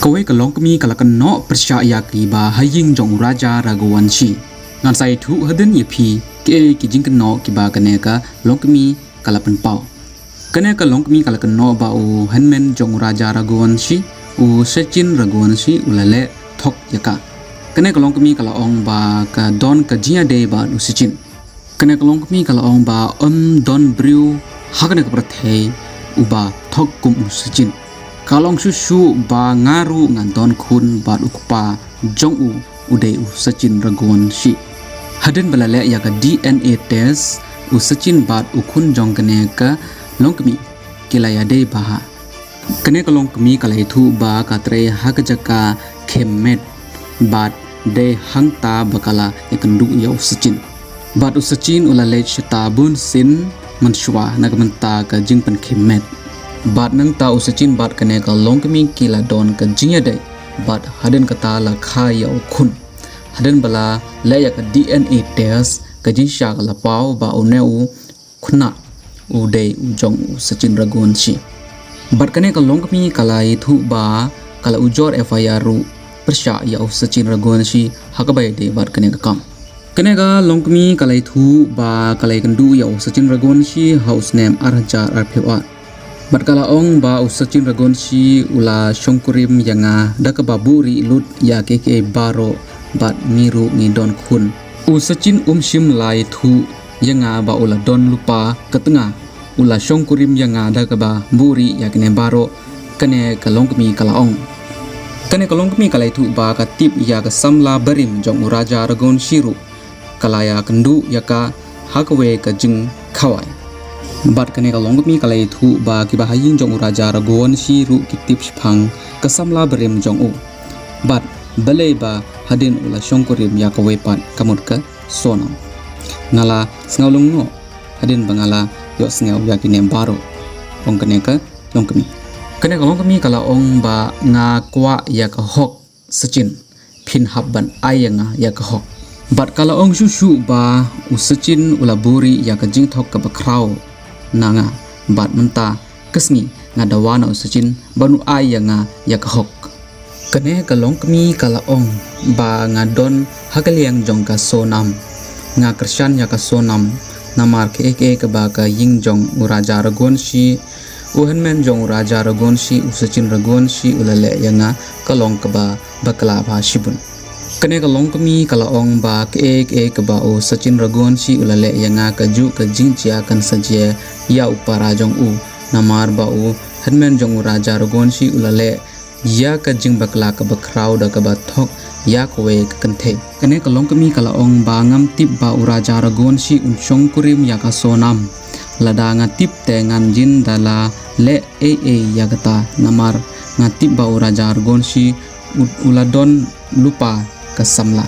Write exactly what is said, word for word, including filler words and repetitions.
Kawei ka longkmie ka la kynnoh pyrshah ïa kiba ha ïing jong u Raja Raghuvanshi. Ngan sa ïathuh hadien ïa phi kiei ki jingkynnoh kiba kane ka longkmie ka la pynpaw. Kane ka longkmie ka la kynnoh ba u hynmen jong u Raja Raghuvanshi, u Sachin Raghuvanshi u la leh thok ïa ka. Kane ka longkmie ka la ong ba ka don ka jingïadei bad u Sachin. Kane ka longkmie ka la ong ba ym don briew ha kane ka pyrthei uba thok kum u Sachin. Ka la ong shuh shuh ba nga ruh nga don khun bad u kpa jong u u dei u Sachin Raghuvanshi. Hadien ba la leh ïa ka D N A test, u Sachin bad u khun jong kane ka longkmie ki la ïadei bha. Kane ka longkmie ka la ïathuh ba ka trei ha ka jaka khem met bad dei hangta ba ka la ïakynduh ïa u Sachin. Bad u Sachin u la leit shata bun sien mynshuwa na ka bynta ka jingpynkhem met. Bad nangta u Sachin bad kane ka longkmie ki la don ka jingïadei bad hadien kata la kha ïa u khun. Hadien ba la leh ïa ka D N A test, ka jingshisha ka la paw ba une u khynnah u dei u jong u Sachin Raghuvanshi. Bad kane ka longkmie ka la ïathuh ba ka la ujor F I R ruh pyrshah ïa u Sachin Raghuvanshi ha kaba ïadei bad kane ka kam. Kane ka longkmie ka la ïathuh ba ka la ïakynduh ïa u Sachin Raghuvanshi ha u snem ar hajar arphew ar. Bad ka la ong ba u Sachin Raghuvanshi u la shongkurim ïa nga da kaba buhrieh lut ïa kiei kiei baroh bad ngi ruh ngi don khun. U Sachin um shym la ïathuh ïa nga ba u la don lypa ka tnga, u la shongkurim ïa nga da kaba buhrieh ïa kine baroh, kane ka longkmie ka la ong. Kane ka longkmie ka la ïathuh ba ka tip ïa ka samla barim jong u Raja Raghuvanshi ruh ka la ïakynduh ïa ka ha kawei ka jingkhawai. Bad kane ka longkmie ka la ïathuh ba kiba ha ïing jong u Raja Raghuvanshi ruh ki tip shaphang ka samla barim jong u. Bad balei ba hadien u la shongkurim ïa kawei pat ka mut ka Sonam. Nga la sngew lyngngoh hadien ba nga la ïohsngew ïa kine baroh, ong kane ka longkmie. Kane ka longkmie ka la ong ba nga kwah ïa ka hok Sachin, phin hap ban ai ïa nga ïa ka hok. Bad ka la ong shuh shuh ba u Sachin u la buhrieh ïa ka jingthok kaba khraw na nga bad mynta ka sngi nga dawa na u Sachin ban u ai ïa nga ïa ka hok. Kane ka longkmie ka la ong ba nga don ha ka liang jong ka Sonam. Nga kyrshan ïa ka Sonam namar kaei kaei kaba ka ïing jong u Raja Raghuvanshi, u hynmen jong u Raja Raghuvanshi, u Sachin Raghuvanshi u la leh ïa nga ka long kaba bakla bha shibun. Kane ka longkmie ka la ong ba kaei kaei kaba u Sachin Raghuvanshi u la leh ïa nga ka juh ka jingjia kan sa jia ïa u para jong u, namar ba u hynmen jong u Raja Raghuvanshi u la leh ïa ka jingbakla kaba khraw da kaba thok ïa kawei ka kynthei. Kane ka longkmie ka la ong ba ngam tip ba u Raja Raghuvanshi un shongkurim ïa ka Sonam. Lada nga tip te ngan jin da la leh ei ei ïa kata, namar nga tip ba u Raja Raghuvanshi u, u la don lypa ka samla.